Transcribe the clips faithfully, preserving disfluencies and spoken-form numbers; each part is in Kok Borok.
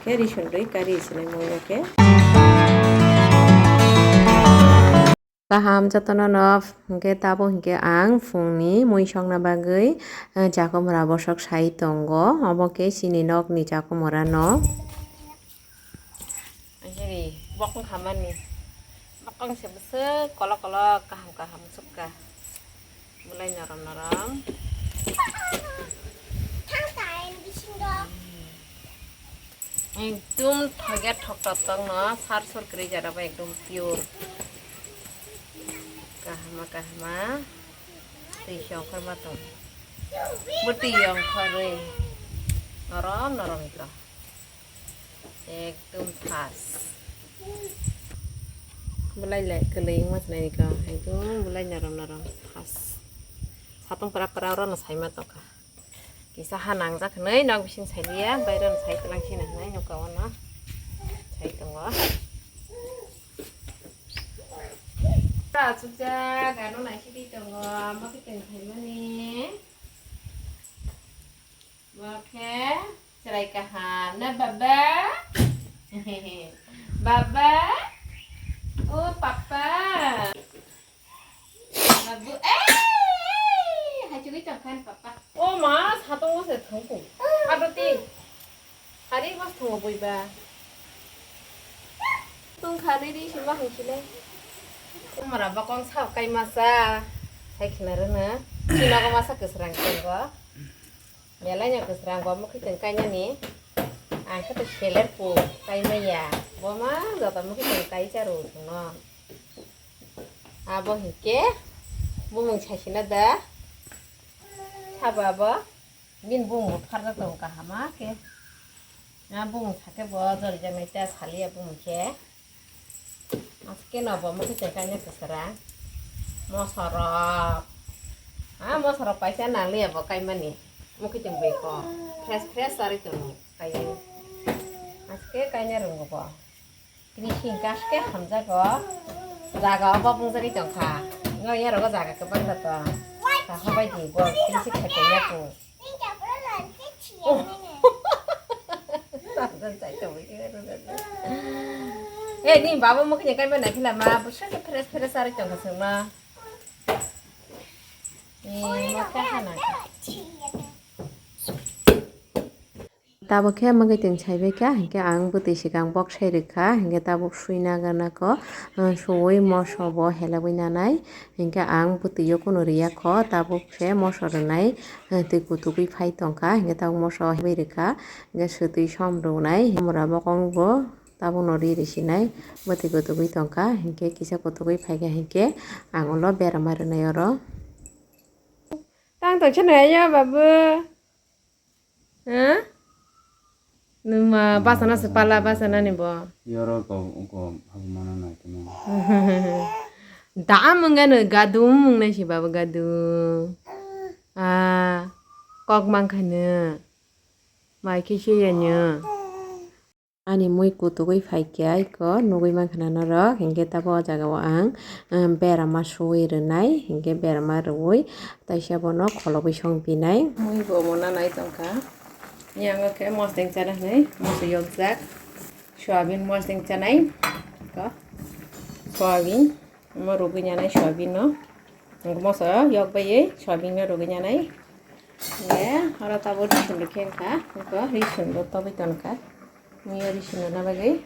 Khe risundwi kari sinai mui no khe. Kaham jotono no hwnkhe tabuk hwnkhe ang phungni mui songna bagwi, eh, chakumra bosok sai tongo. Obo khe chini nokni chakumra no. Jiri bokong hamani bokong se bwswk kolok kolok kaham kaham sukha. Bulai norom norom. Ekdum thoge thok tok tong no sar sur kwrwi jara bai ekdum pure. Kahama kahama. Twi se ongkhor ma tong. Bwtwi ongkhorwi norom norom ikho. Ekdum thas. Bulai le kwlwi wngma twnai kha. Ekdum bulai norom norom thas. Satung pra pra oro no saima tongkha. Kisa ha nangjak hinwi nok bising sailiya, bairo no sai twlang sina hinwi nuka ono. Sai tongo. Achukjak, ano naisidi tongo, amo khe tong phaimani. Bo khe chwrai kaham na baba? Baba? O papa. Babu, eh, hachugwi tongkha ni papa. O ma, satung se thangku. Ado ti. Hari mas thongo bui ba. Tung khani ri sima hangkile. Umra bakong sa kai masa. Sai khina rena. Sima ko masa kesrang tenggo. Belai no kwsrang bo mokhe tong kainani. Ang khe to seler pu kaimaya. Bo ma joto mokhe tong kai charo no. Abo hinkhe bumung sasina da. Sabo abo. Bini bumung pharjak tong kahama khe. Na bumung sakhe bo jori janai ta saliya bumung khe. Aske no bo mokhe tong kaina kwswrang. Mosorok. Ha, mosorok paisa nangliya bo kaimani. Mokhe tong bai ko. Fresh fresh ari tong kaiwi. Aske kaina rwngo bo. Tini singka aske hamjago. Jaga obo bungjagwi tongkha. No yarogo jaga kwbang da tong. Kaha bai di bo tini se khaitong yaku. Eh, ni baba mokhe ni kaima nai phila ma, bwswk khe fresh fresh ari tongkha chwngma. Ni mokhe hana. Tabuk khe mokhe tong saibai kha, hinkhe ang bwtwi swkang bok sai rwkha, hinkhe tabuk suina gana ko, suwi moso bo helagwi nanai. Hinkhe ang bwtwi o kunu rwya kho, tabuk se moso rwnai, eh, twi kutugwi phai tongkha, hinkhe tabuk moso hebai rwkha, hinkhe swtwi som rwnai, mura bokong bo tabukno ri rwsinai, bwtwi kutugwi tongkha, hinkhe kisa kutugwi phaikha, hinkhe ang ulo berama rwnai oro. Tang tongsa nai ya babu. Ha? Numa basa na se pala basa na ni bo. Yoro ko ko habu mana nai temo. Da munga no gadu mungnai si babu gadu. Ah, kok mang khane. Mai khe se ya nyo. Ani mui kutugwi phaikha iko nugwi mankha na norok, hinkhe tabuk o jaga o ang, um, berama suwi rwnai, hinkhe berama rwui taisa bono kholobwi song pinai. Mui bo omo nanai tongkha. Yango khe mosdeng chana hinwi moso yokjak. Soyabin mosdeng chanai. Iko soyabin. Omo rugwi nanai soyabin no. Ang moso yok bai soyabin no rugwi nanai. Ye, oro tabuk risun rikhe wngkha. Iko risun bo tobwi tongkha. Mui o risun rwna bagwi.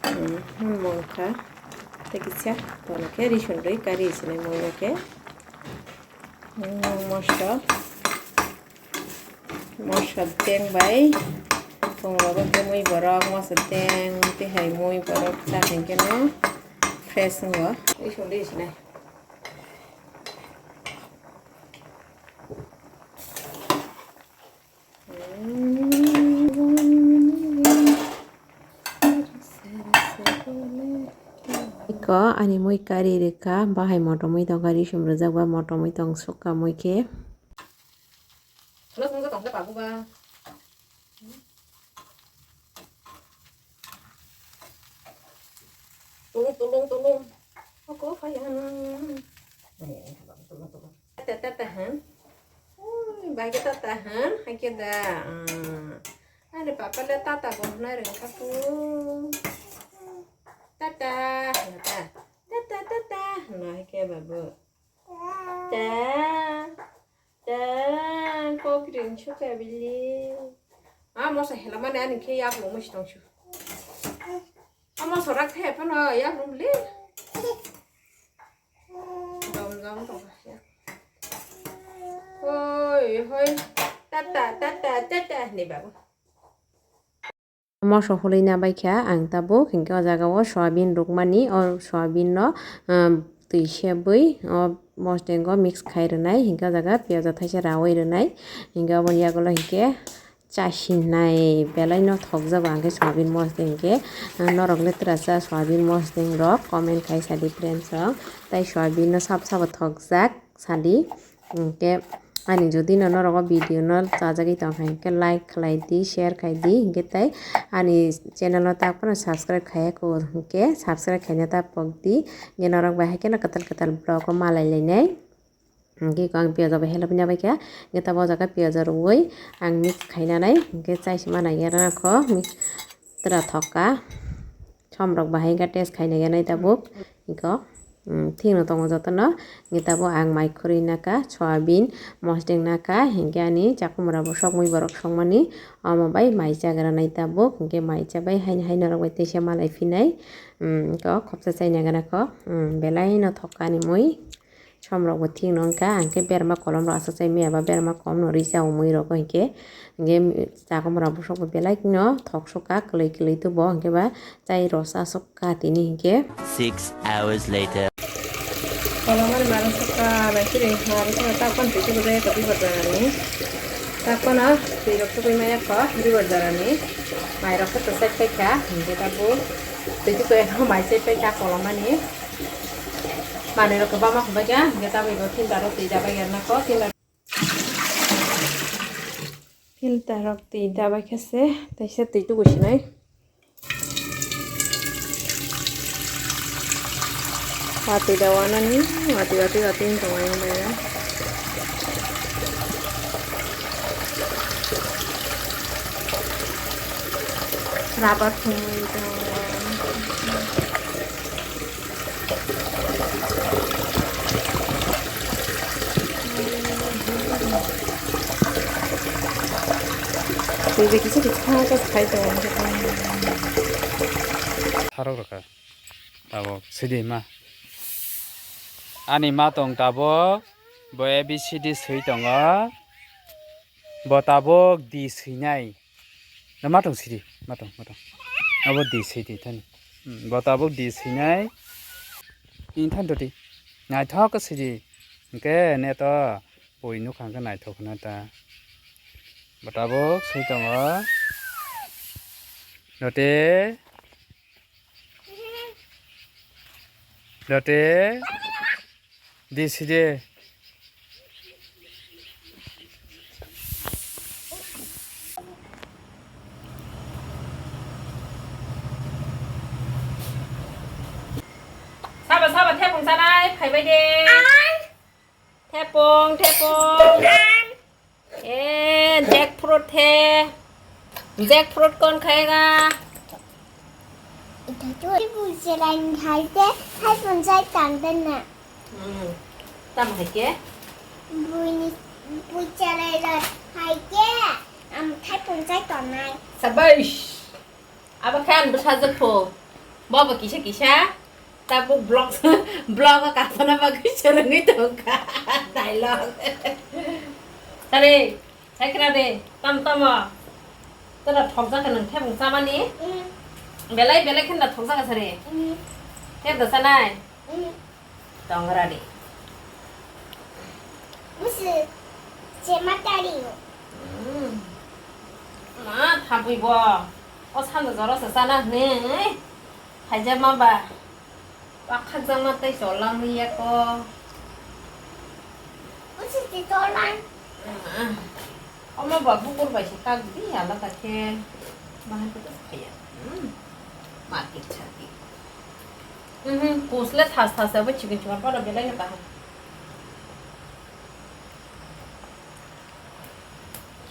Hmm, hmm, mui wngkha. Tei kisa tono khe risun rwi kari sinai mui no khe. Hmm, moso. Moso teng bai. Tongo bo khe mui borok moso teng tei hai mui borok cha hinkhe no fresh wngo. Risun rwi sinai. Iko ani mui kari rikha, bahai motomwi tongkha, risum rijak ba motomwi tong sukha mui khe. Tulung, tulung, tulung. Oko, kaya. Tata, tata, han. Ui, bagi tata, han. Hakeda. Ah. Ani papa le tata bo hwnwi rwngkha kho. Tata hwnkha. Tata, tata hwno hai khe babu. Ta, ta, kok ring sukha bili. A moso helamani ani khe yak lungwi si tong su. A moso rak khe phano yak lung bili. Dom dom tong kha. Hoi, hoi. Tata, tata, tata ni babu. Moso hulwi na bai kha ang tabuk, hinkhe o jaga o soyabin rukmani, o soyabin no, um, twi sebwi o mosdeng o mix khai rwnai, hinkhe o jaga piyaj o thaisa rawi rwnai, hinkhe oboni yagulo hinkhe chasinai belai no thokjago ang khe soyabin mosdeng hinkhe, norok le twrasa soyabin mosdeng rok comment khai sadi friends rok, tai soyabin no sab sabo thokjak sadi. Hinkhe ani jodi no norok o video no chajagwi tongkha hinkhe like khlai di, share khai di, hinkhe tai ani channel no tak phano subscribe khaiya kho hinkhe subscribe khaina ta pok di, hinkhe norok bai haikhe no kwtal kwtal vlog o malai lainai. Hinkhe ang piyaj bai help na bai kha, hinkhe tabuk o jaga piyaj rwui ang mix khainanai hinkhe chai se mana ya rana kho mix tra thokka. Somrok bahai wngkha test khaina yanai tabuk. Iko, mm, thikno tongo jotono. Hingke tabuk ang mai khurui naka, soyabin, mosdeng naka, hingke ani chakhumra bo sokmwi borok sokmani, omo bai mai chagra nai tabuk. Hingke mai chabai haino, haino rok bai teisa malai phinai. Mm, iko khopsa chaina gana kho, mm, belai no thokani mui. Somrok bo thik no wngkha, hingke berma kolom rok aswk chai maya ba berma kom no risa o mui rogo hingke, hingke chakhumra bwswk bo belai no thok sokha kwlwi kwlwi tubo hingke ba chai rw sa sokha tini hingke. Six hours later. Kolom ani mari sokha nai siri mari sokha tak pan twi tubu jai kati bajani tak pana twi rok tubu maya kho di bajani mai rok khe to sek pai kha hingke ta bo twi tubu mai sek pai kha kolom ani. Manui rok kwbangma hwnbai kha, hingke tabuk bo filter rok twi dabai ya nokho, filter, filter rok twi dabai khe se, teisa twi tubu sinai. Watwi da wanani, watwi, watwi, watwi wng tong ai wng bai ya. Rubber thumwi tong. Twi bai kisa kisa kha kha khai tongo. Tharok rwkha. Tabuk sidi ma. Ani ma tong tabuk. Bo A B C D swi tongo. Bo tabuk D swinai. Na matong sidi, matong, matong. Abo di sidi thani. Hmm, bo tabuk di swinai. Ni than toti. Naithok sidi. Hingke neto poi nukha hingke naithok khna ta. Bo tabuk swi tongo. Note. Note. Di sidi. Sabo, sabo, thepung sanai, phaibai de. Thepung, thepung. Eh, jackfruit the. Jackfruit kon khayega? Bui chalai hai khe, hai phunjai tang den na. Hmm. Tam hai khe? Bui ni, bui chalai la hai khe, am thai phunjai tongnai. Sabash. Abo khe ani bwsajwk pho. Bobo kisa kisa. Tabuk vlog, vlog o kaphana bagwi swrwngwi tongkha. Dialogue. Tare, sai khna de, tam tamo. Tora thokjak khe nwng thebung chamani. Mm. Belai belai khe da thokjak sari. Mm. Theb da sanai. Mm. Tongra de. Musu, chema tari. Mm. Ma, thabwi bo. O sano jora sa sana hne. Haijakma ba. Pakhakjakma tei cholangwi yako. Usi ti cholang. Ah. Omo ba bukur bai se tak di alada khe. Bahai khe phaiya. Hmm. Market chati. Mhm, kusle thas thas abo chikon chikon pano belai no kaham.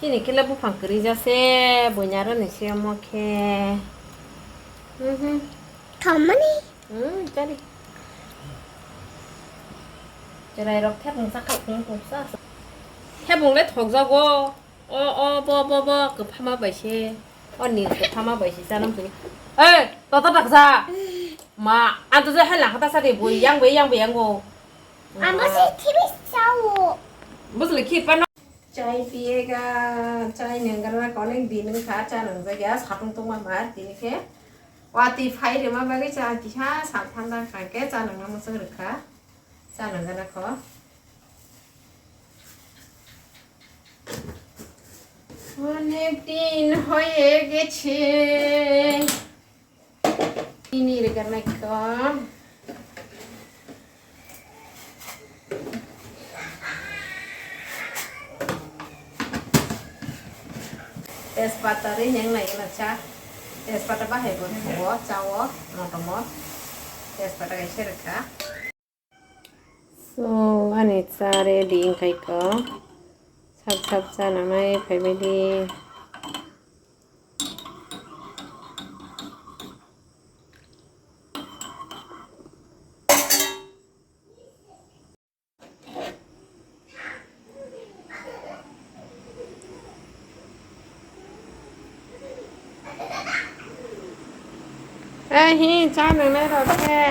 Chini khe le buphang kwrwi jase, buinaro ni se omo khe. Mhm. Thomani? Hmm, chari. Cherai rok thepung chakhai phung phung sa. Thepung le thokjago. O, o, bo, bo, bo, kwphama bai se. O ni kwphama bai se chanam kwrwi. Ei, toto daksa. Ma, anto je hai langkha ta sari bui, yang bui, yang bui, yang go. Amo se T V sao. Bus le khit pa no. Chai piyega, chai nengana konek din wngkha, cha nangjakya, satung tongma ma tini khe. Watwi phai rwma bagwi cha kisa sal thanda kha khe cha nangna mwchang rwkha. Cha nangana kho. Onek din hoye geche. Ini regar naikho. Tejpata ri neng nai na cha. Tejpata bahai bo bo chao motomot. Tejpata kaisa rwkha. So, ani cha ready wngkha kho. Sap sap cha nangnai phaibaidi. Eh, hi, cha nangnai rok khe.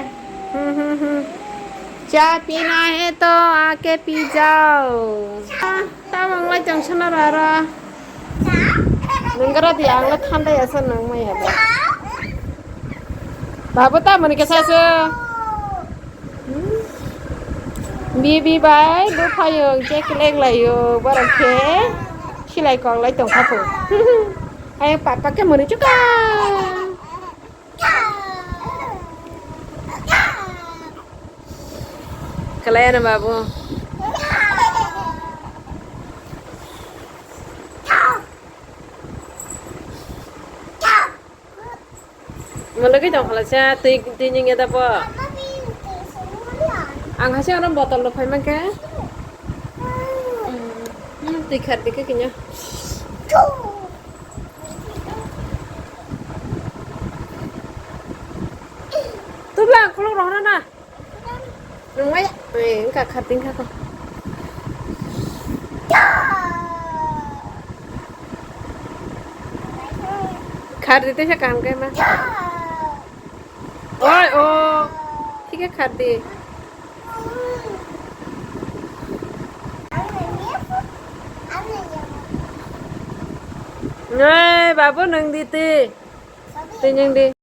Hmm, hmm, hmm. Cha pina hai to, aake pi jao. Ah, tamo wng lai tong sono rw ro. Nung gra di, ang le thanda ya sa nang maya ba. Babu, tamo ni khe sa se. Hmm? Bibi bai buphaiyung chekleng laiyung, borok khe silai kok lai tongkha kho. Ayang papa khe muni chuka. Kalai ano babu. Mo logwi tong khala cha twi, twi ningya da bo. Ang hasi oro botol rok phai mankha. Hmm, twi khar dikhe kinya. Tubla ang khuluk rohorna na. Nungmai, eh, wngkha kharti wngkha kho. Kharti teisa kaham khe ma. Oi, o. Thik khe kharti. Nai, babu, nung di twi. Twi nung di.